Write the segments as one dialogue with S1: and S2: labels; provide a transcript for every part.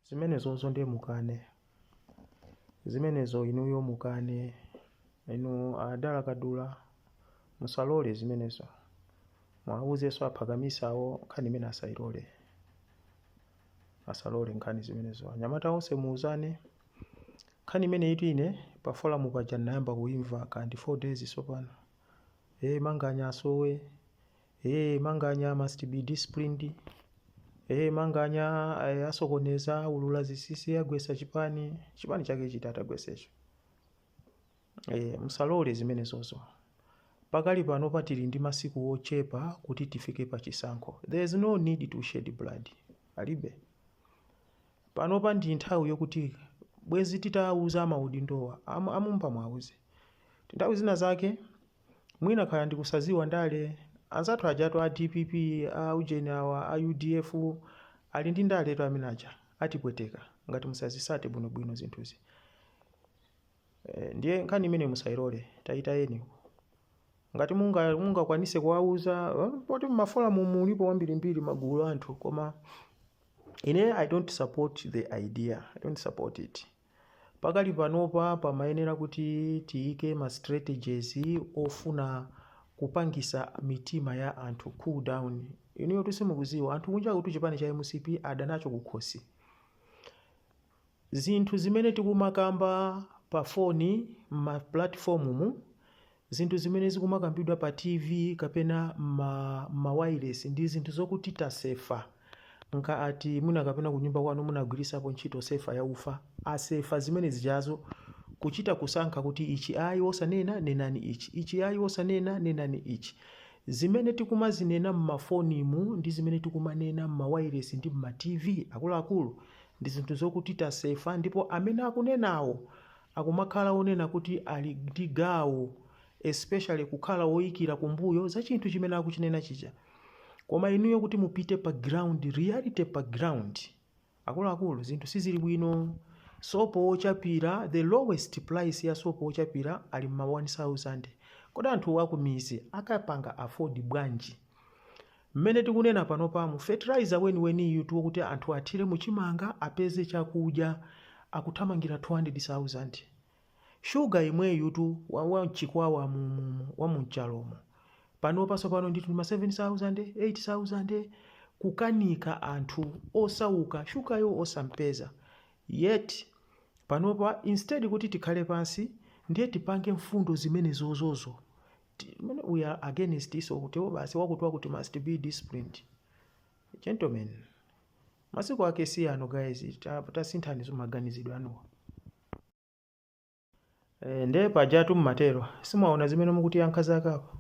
S1: Zimenezozo ndiye mukane zimenezo. Inuyo mukane, inu adala kadula, musalole zimenezo. Mwauzenso aphakamisawo nkhani imene asayilole, asalole nkhani zimenezo. Anyamata onse muuzane nkhani imene itu. Ine pa forum paja ndinayamba kuimva kandi 4 days sopano. Manganya asowe, Manganya must be disciplined, Manganya asokoneza, ulula zisisi, agwesa chipani. Chipani chake chiti atagwesecho? Musalole zimenezozo. Pakali pano patili ndi masiku ochepa kuti tifike pa chisankho. There is no need to shed blood, alibe. Panopa ndi nthawi yokuti bwezi titawuza amaudindowa, amumba mwauze. Nthawi zina zake mwina khala ndikusaziwa ndale. Anzathu ajatu a DPP, a ujeni awa, a UDF ali ndi ndaletu. Amene aja atipweteka ngati musazisate bwinobwino zinthuzi. Ndiye nkhani imene musayilole, tayitayeni. Ngati mungakwanise kuwauza, poti mma forum mulipo wambirimbiri magulu anthu. Koma ine I don't support the idea, I don't support it. Pakali panopa pamayenera kuti tiyike ma strategies ofuna kupangisa mitima ya anthu cool down. Inuyo tusimukuziwa anthu kunja kuti chipani cha MCP adanacho kukhosi. Zinthu zimene tikumakamba pa foni, ma platform mu, zinthu zimene zikumakambidwa pa TV kapena ma wireless, ndi zinthu zokuti tasefa nkati mwina kapena kunyumba kwanu munagwirisapo ntchito sefa ya ufa. Asefa zimene zijazo, kuchita kusankha kuti ichi ayi osanena, nenani ichi, ichi ayi osanena, nenani ichi. Zimene tikumazinena mmafonimu ndi zimene tikumanena mma wireless ndi mma TV, akuluakulu, ndi zinthu zokuti tasefa, ndipo amene akunenawo akumakhala onena kuti ali ndi gawo, especially kukhala woyikira kumbuyo za chinthu chimene akuchinena chija. Koma inuyo kuti mupite pa ground, reality pa ground, akuluakulu, zinthu sizili bwino. Sopo wochapira, the lowest price ya sopo wochapira ali ma 1000. Kodi anthu akumizi akapanga afford bwanji? Mmene tikunena pano pamu, fertilizer weniweniyu tuwo kuti anthu athire muchimanga apeze chakudya akuthamangira 200,000. Shuga imweyu tu wa mchikwawa wa mumchalomo panopa pano ndithu ma 7000, 8000, kukanika anthu osauka shugayo osampeza. Yet panopa, instead kuti tikhale pansi ndiye tipange mfundo zimene zozozo, we are against iso kuti basi wakuti wakuti must be disciplined. Gentlemen, masiku ake si ano, guys. Tasinthani maganizidwe anuwa. Ndiye pajatu mmatero simaona zimene mukutiyankha zakapa.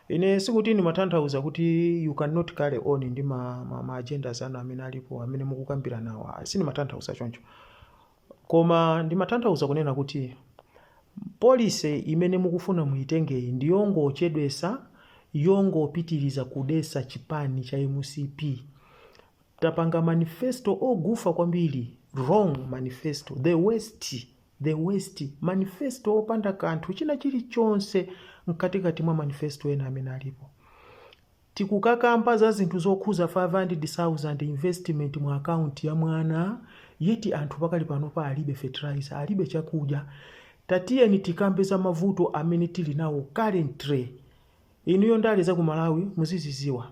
S1: Ine sikuti ndimatanthauza kuti you cannot carry on ndi ma agendas anu amene alipo, amene mukukambira nawo. Sindimatanthauza choncho, koma ndimatanthauza kunena kuti policy imene mukufuna muitengeyi ndiyongochedwesa, yongopitiriza kudesa chipani cha MCP. Tapanga manifesto ogufa kwambiri, wrong manifesto, the worst, the worst manifesto, opanda kanthu china chilichonse mkatikati mwa manifesto ena amene alipo. Tikukakamba za zinthu zokhuza 500,000 investment mu akaunti ya mwana, yet anthu pakali panopa alibe fertilizer, alibe chakudya. Tatiyeni tikambe za mavuto amene tili nawo currently. Inuyo ndale za ku Malawi muziziziwa.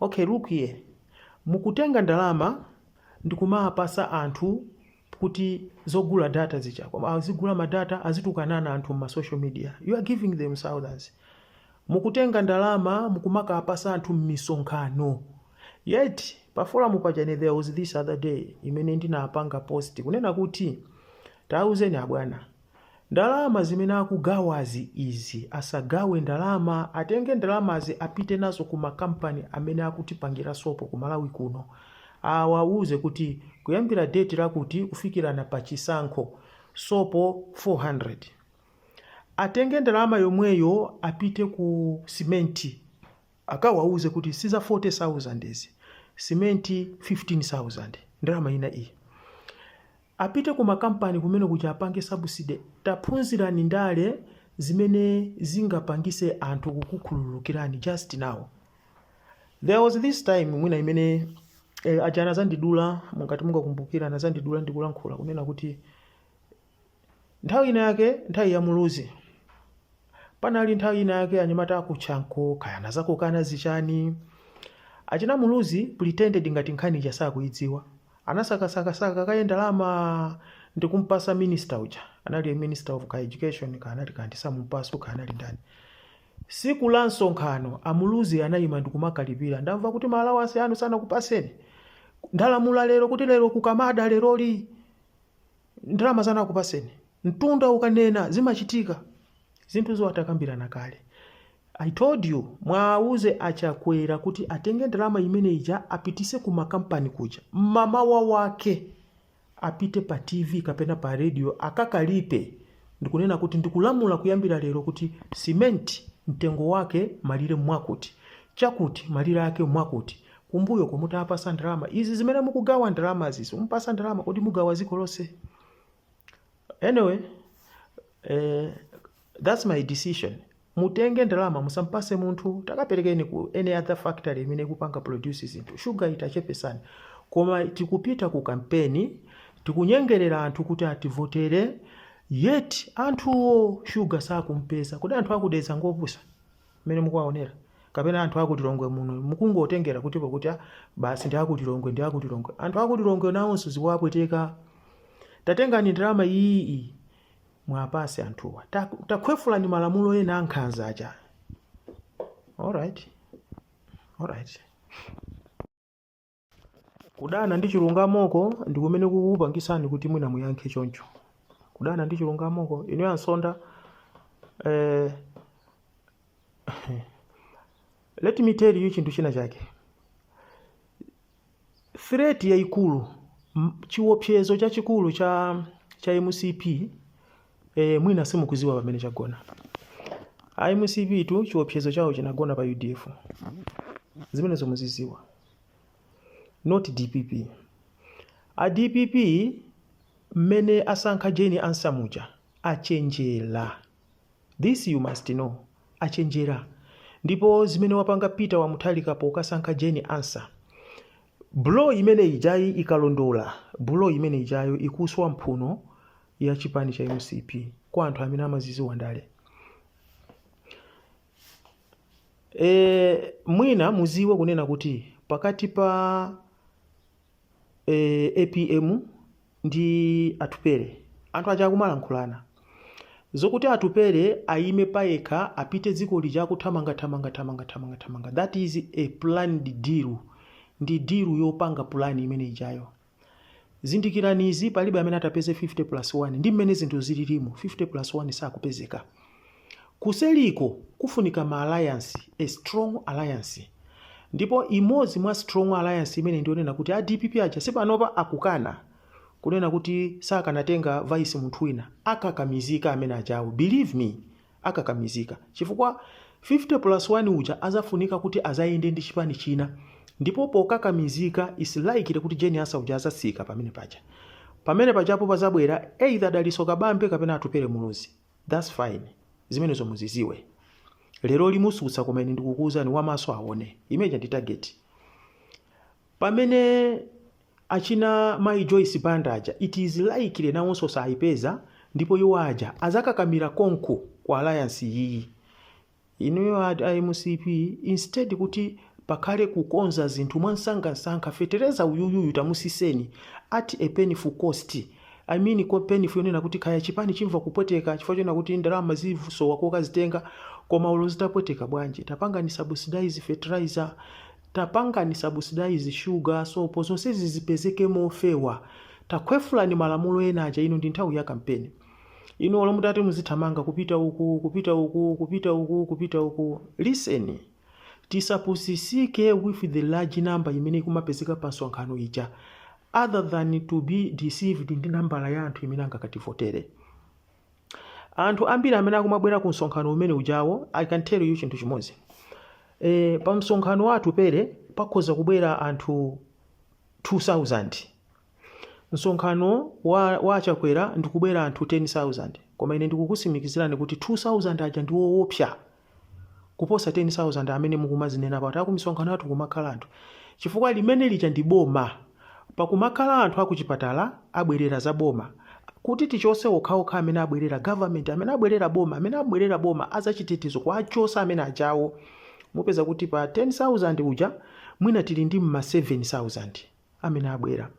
S1: Okay, look here, mukutenga ndalama ndikumapasa anthu kuti zogula data zija, koma azigula ma data azitukanana anthu ma social media. You are giving them thousands. Mukutenga ndalama mukumakapasa anthu m'misonkhano, yet pa forum pachane there was this other day imene ndinapanga post kunena kuti tauzeni abwana, ndalama zimene akugawazi izi asagawe ndalama, atenge ndalamazi apite nazo ku makampani amene akutipangira sopo ku Malawi kuno, awauze kuti kuyambira date lakuti kufikirana pa chisankho sopo 400. Atenge ndalama yomweyo apite ku simenti, akawauze kuti siza 40,000 izi, simenti 15,000. Ndalama ina iyi apite ku makampani kumene kuti apange subsidy. Taphunzirani ndale zimene zingapangise anthu kukukhululukirani. Just now, there was this time mwina imene Aja anazandidula, mungati mungakumbukira, anazandidula ndikulankhula kunena kuti nthawi ina yake, nthawi ya Muluzi, panali nthawi ina yake anyamata akutchanko kaya anazakokana zichani. Achina Muluzi pretended ngati nkhani ija sakuidziwa. Anasakasakasaka kaye ndalama ndikumpasa minister uja anali minister of ka education, ka anali kandi samumpaso, ka anali ndani. Siku la msonkhano amuluzi anayima ndikumakalipira, "Ndamva kuti ma allowance anu sanakupaseni. Ndalamula lero kuti lero kukamada leroli ndalama sanakupaseni." Mtunda ukanena zimachitika zinthu atakambirana kale. I told you, mwauze achakwera kuti atenge ndalama imene ija apitise ku makampani kuja. Mmamawa wake apite pa TV kapena pa radio akakalipe ndikunena kuti, "Ndikulamula kuyambira lero kuti simenti mtengo wake malire mwakuti, chakuti malire ake mwakuti." Kumbuyo komutapasa ndalama izi zimene mukugawa ndalama zizi, mupasa ndalama kuti mugawa dziko lonse. Anyway, that's my decision. Mutenge ndalama, musampase munthu, takaperekeni ku any other factory imene ikupanga produce zinthu. Shuga itachepesani. Koma tikupita ku kampeni, tikunyengerera anthu kuti ativotere, yet anthuwo shuga sakumpeza. Kodi anthu akudedza ngopusa mmene mukuwaonera, kapena anthu akutilongwe muno mukungotengera kuti pakuti, ah, basi ndi akutilongwe, ndi akutilongwe? Anthu akutilongwe nawonso zikuwapweteka. Tatengani ndalama iyi mwapase anthuwa. Takhwefulani malamulo ena ankhanza aja. Alright, alright. Kudana ndi chilungamoko ndi kumene kukupangisani kuti mwina muyankhe choncho, kudana ndi chilungamoko. Inu ansonda, let me tell you chinthu china chake. Threat yayikulu, chiopsezo chachikulu cha MCP, mwina simukuziwa pamene chagona. A MCP tu chiopsezo chawo chinagona pa UDF, zimenezo muziziwa, not DPP. A DPP mmene asankha Jane Ansah muja achenjera. This you must know, achenjera. Ndipo zimene wapanga Peter wa Mutharika pokasankha Jane Ansah, blow imene ijayi ikalondola, blow imene ijayo ikuswa mphuno ya chipani cha MCP kwa anthu amene amaziziwa ndale. Mwina muziwe kunena kuti pakati pa APM ndi Atupere, anthu aja akumalankhulana zokuti Atupere ayime payekha, apite dziko lija akuthamanga thamanga thamanga thamanga thamanga. That is a planned deal, ndi deal yopanga plan imene ijayo. Zindikirani izi, palibe amene atapeze 50 plus 1. Ndi mmene zinthu zililimu, 50 plus 1 sakupezeka. Kuseliko kufunika ma alliance, a strong alliance. Ndipo imodzi mwa strong alliance imene ndionena kuti a DPP aja sipanopa akukana kunena kuti sakanatenga vice munthu wina, akakamizika amene ajawo. Believe me, akakamizika, chifukwa 50 plus 1 uja azafunika kuti azayende ndi chipani china. Ndipo pokakamizika, is likely kuti Jane Ansah uja azasika pamene paja. Pamene pajapo pazabwera either Daliso Kabambe kapena Atupere Muluzi. That's fine, zimenezo muziziwe. Lero limusutsa, koma ine ndikukuwuzani, wamaso aone, imeja ndi target. Pamene achina Mai Joyce Banda aja, it is likely nawonso sayipeza, ndipo iwo aja azakakamira konko ku alliance iyi. Inuyo a MCP, instead kuti pakhale kukonza zinthu mwansangansanga, fetereza uyuyuyu tamusiseni at a painful cost, I mean ko painful yonena kuti kaya chipani chimva kupweteka chifukwa chonena kuti ndalama zisowa kokazitenga, koma ulo zitapweteka bwanji, tapangani subsidize fertilizer, tapangani subsidize sugar, sopo, zonsezi zipezeke mofewa. Takhwefulani malamulo ena aja. Ino ndi nthawi ya kampeni. Inu olo mutati muzithamanga kupita uku, kupita uku, kupita uku, kupita uku, listen, tisapusisike with the large number imene ikumapezeka pa msonkhano ija, other than to be deceived ndi nambala ya anthu imene angakativotere. Anthu ambiri amene akumabwera ku msonkhano umene ujawo, I can tell you chinthu chimodzi. Pa msonkhano wa Atupere pakhoza kubwera anthu 2000, msonkhano wa Achakwera ndikubwera anthu 10,000, koma ine ndikukusimikizirani kuti 2000 aja ndi woopsa. Kuposa 10,000 amene mukumazinena pati akumisonkhano athu kumakhala anthu. Chifukwa limene lija ndi boma. Pakumakhala anthu akuchipatala abwerera za boma. Kuti tichose okhaokha amene abwerera government, amene abwerera boma, amene abwerera boma azachitetezo kuwachosa amene ajawo. Mupeza kuti pa 10,000 uja mwina tili ndi mma 7,000 amene abwera.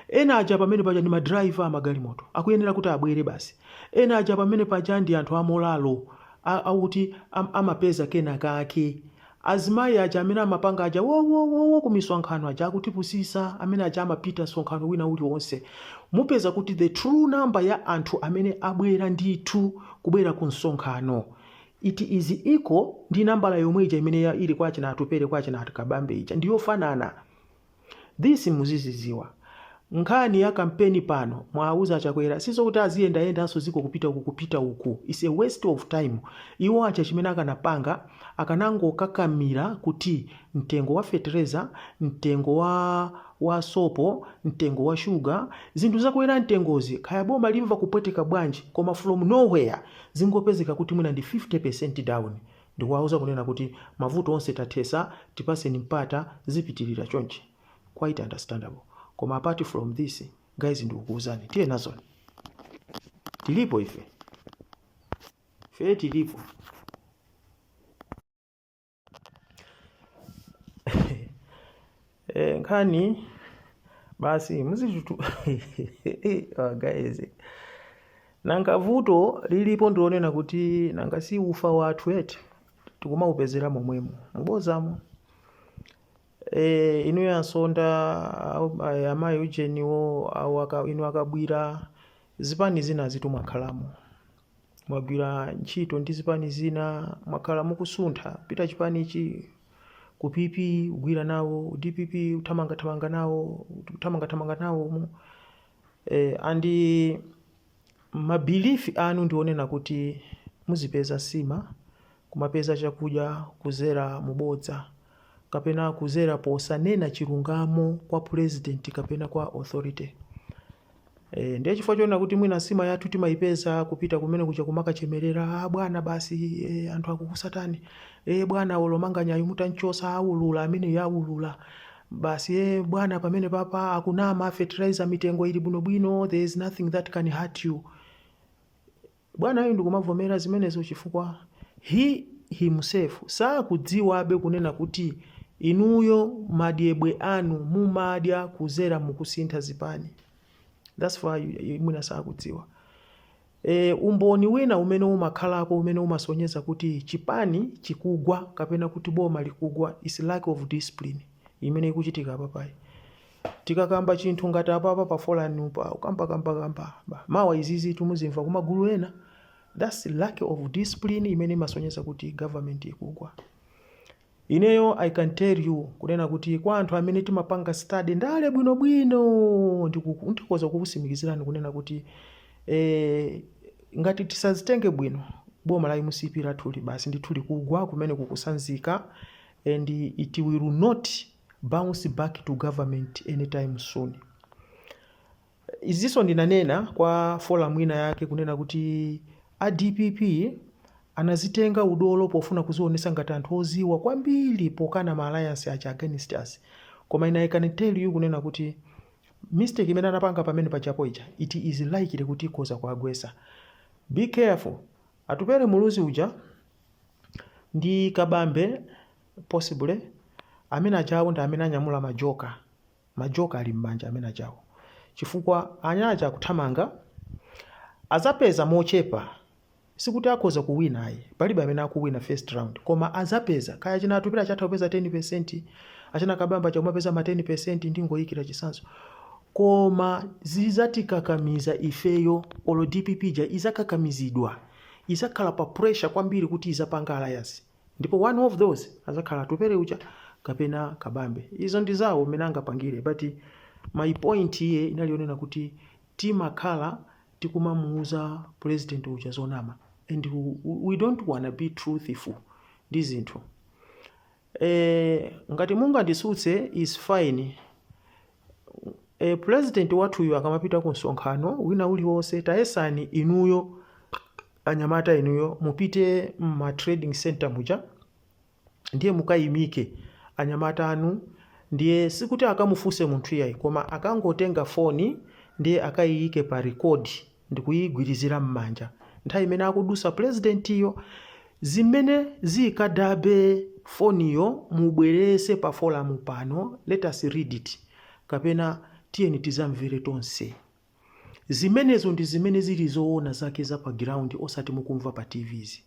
S1: Ena aja pamene paja ndi ma driver amagalimoto akuyenera kuti abwere basi. Ena aja pamene paja ndi anthu amolalo akuti amapeza kena kake. Azimayi aja amene amapanga aja wo wo wo wo kumisonkhano aja akutipusisa amene aja amapita msonkhano wina uliwonse. Mupeza kuti the true number ya anthu amene abwera ndithu kubwera ku msonkhano it is equal ndi nambala yomwe ija imene ili kwa achina Atupele kwa achina Kabambe ija ndiyofanana. This muziziziwa. Nkhani ya kampeni pano mwauza achakwera sizokuti aziyendayendanso ziko kupita uku kupita uku is a waste of time. Iwo aja chimene akanapanga akanangokakamira kuti mtengo wa fetereza, mtengo wa sopo, mtengo wa sugar, zinthu zakwera mtengozi kaya boma limva kupweteka bwanji koma from nowhere zingopezeka kuti mwina ndi 50% down. Ndikuwauza kunena kuti mavuto onse tathesa tipaseni mpata zipitilira chonchi. Quite understandable. Koma apart from this guys ndikukuuzani tiye nazoni. Tilipo ife. Ife tilipo. E, nkhani basi muzitutu oh, guys nanga vuto lilipo ndilonena kuti nanga si ufa wathu eti tikumaupezera momwemo mubozamo e, inuyo ansonda amayi ujeniwo inu akabwira zipani zina zitumwakhalamo mwagwira ntchito ndi zipani zina mwakhala mukusuntha pita chipanichi ku PP kugwira nawo ku DPP kuthamangathamanga nawo kuthamangathamanga nawo mu and ma belief anu ndionena kuti muzipeza nsima kumapeza chakudya kuzera mubodza kapena kuzera posanena chilungamo kwa president kapena kwa authority. E, ndiye chifukwa chonena kuti mwina nsima yathu timayipeza kupita kumene kuja kumakachemerera ah, bwana basi e, anthu akukusatani e, bwana olo Manganyayu mutanchosa aulula amene yaulula basi e, bwana pamene papa akunama fertilizer mitengo ili bwinobwino there is nothing that can hurt you Bwanayu ndikumavomera zimenezo chifukwa he himself sakudziwabe kunena kuti inuyo madyebwe anu mumadya kuzera mukusintha zipani. That's why mwina sakudziwa. E, umboni wina umene umakhalapo umene umasonyeza kuti chipani chikugwa kapena kuti boma likugwa is lack of discipline imene ikuchitika apapayi. Tikakamba chinthu ngati apapa pa forum pa ukamba kamba kamba mawa izizi tumuzimva kumagulu ena that's lack of discipline imene imasonyeza kuti government ikugwa. Ineyo I can tell you kunena kuti kwa anthu amene timapanga study ndale bwinobwino ndikhoza kukusimikizirani kunena kuti eh, ngati tisazitenge bwino boma la MCP lathuli basi ndithu likugwa kumene kukusanzika and it will not bounce back to government anytime soon. Izinso ndinanena kwa forum ina yake kunena kuti a DPP anazitenga udolo pofuna kuzionesa ngati anthu oziwa kwambiri pokana ma alliance aja against us. Koma ine I can tell you kunena kuti mistake imene anapanga pamene pajapo ija it is likely kuti ikhoza kuagwesa. Be careful. Atupele Muluzi uja ndi Kabambe possibly amene ajawo ndi amene anyamula majoka majoka ali m'manja amene ajawo chifukwa anya aja akuthamanga azapeza mochepa sikuti akhoza kuwina ayi palibe amene akuwina first round koma azapeza kaya achina Atupele achatha kupeza 10% achina Kabambe chakumapeza ma 10% ndingoyikira chitsanzo koma zizatikakamiza ifeyo olo DPP ja izakakamizidwa izakhala pa pressure kwambiri kuti izapanga alliance ndipo one of those azakhala Atupele uja kapena Kabambe izo ndi zawo mmene angapangire but my point iye inali yonena kuti timakhala tikumamuuza president uja zonama and we don't wanna be truthful ndi zinthu e, ngati mungandisutse is fine e, president wathuyu akamapita ku msonkhano wina uliwonse tayesani inuyo anyamata inuyo mupite mma trading center muja. Ndiye mukayimike anyamata anu. Ndiye sikuti akamufunse munthu iyayi, koma akangotenga foni, ndiye akayiyike pa record ndikuyigwirizira m'manja nthawi imene akudusa purezidentiyo. Zimene zikadabe foniyo mubwerese pa forum pano, let us read it, kapena tiyeni tizamvere tonse. Zimenezo ndi zimene zili zoona zake za pa ground, osati mukumva pa TVs,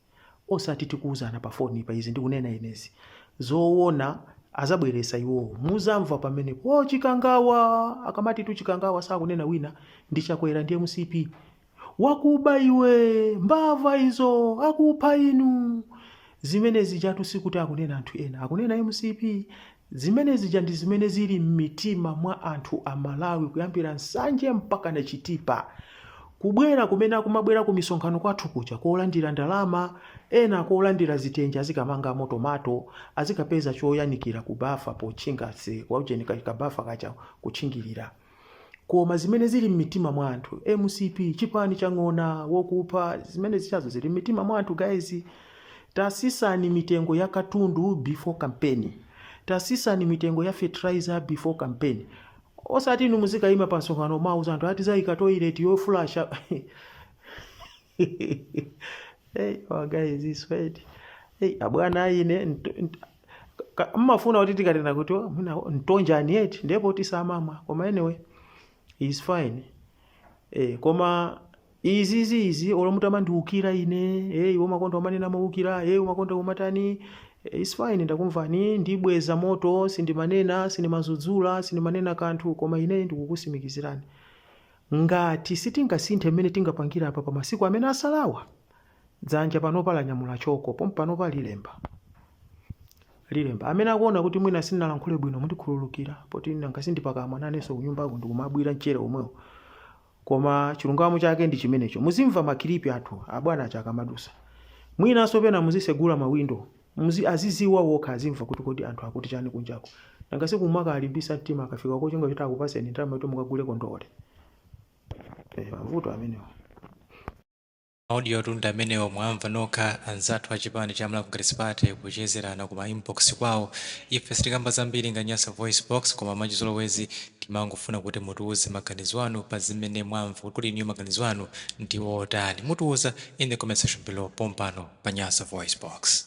S1: osati tikuwuzana pa foni pa. Izi ndikunena inezi zoona, azabweresa iwowo, muzamva pamenepo. O Chikangawa, akamati tu Chikangawa sakunena wina, ndi Chakwera ndi MCP. Wakuba iwe, mbava izo, akupha inu. Zimene zijatu sikuti akunena anthu ena, akunena MCP. Zimene zija ndi zimene zili m'mitima mwa anthu Amalawi, kuyambira Nsanje mpaka na Chitipa. Kubwera kumene akumabwera ku misonkhano kwathu kuja kolandira ndalama, ena kolandira zitenje, azikamangamo tomato, azikapeza choyanikira ku bafa potchinga kwaujeni kabafa kacha kutchingirira. Koma zimene zili m'mitima mwa anthu, MCP chipani chang'ona, wokupha, zimene zichazo zili m'mitima mwa anthu. Guys, tasisani mitengo ya katundu before campaign, tasisani mitengo ya fertilizer before campaign, osati inu muzikayima pa msonkhano mauza anthu ati zayika toilet yofulasha. Hey, oh guys, is hey, abwana ine mmafuna kuti tikatena kuti, oh, mwina ntonjani eti, ndipo tisamamwa. Koma anyway, is fine. Koma izizi izi olo mutamandiukira ine, iwe umakonda umanena moukira, umakonda umatani, is fine, ndakumvani, ndibweza moto. Sindimanena, sindimadzudzula, sindimanena kanthu, koma ine ndikukusimikizirani, ngati sitingasinthe mmene tingapangira apa pa masiku amene asalawa, dzanja panopa lanyamula choko, pompanopa lilemba, lilemba. Amene akuona kuti mwina sindinalankhule bwino, mundikhululukira, poti nanga sindipakamwa nanenso kunyumbako ndikumabwira mchere omwewo. Koma chilungamo chake ndi chimenecho. Muzimva ma clip athu abwana acha akamadusa, mwinanso pena muzisegula mawindo, aziziwa wokha, azimva kuti kodi anthu akuti chani kunjako. Nanga sikumaka alimbisa mtima akafika kochenga kuti akupaseni ndalama kuti mukagule kondole. Mavuto amenewo.
S2: Audio tunda amenewo mwamva nokha, anzathu achipani cha Malawi Congress Party kuchezerana kuma inbox kwawo. Ife sitikamba zambiri nga Nyasa Voice Box, koma mwachizolowezi timangofuna kuti mutiuze maganizo anu pa zimene mwamva, kuti iniyo maganizo anu ndi otani. Mutiuza in the comment section below pompano pa Nyasa Voice Box.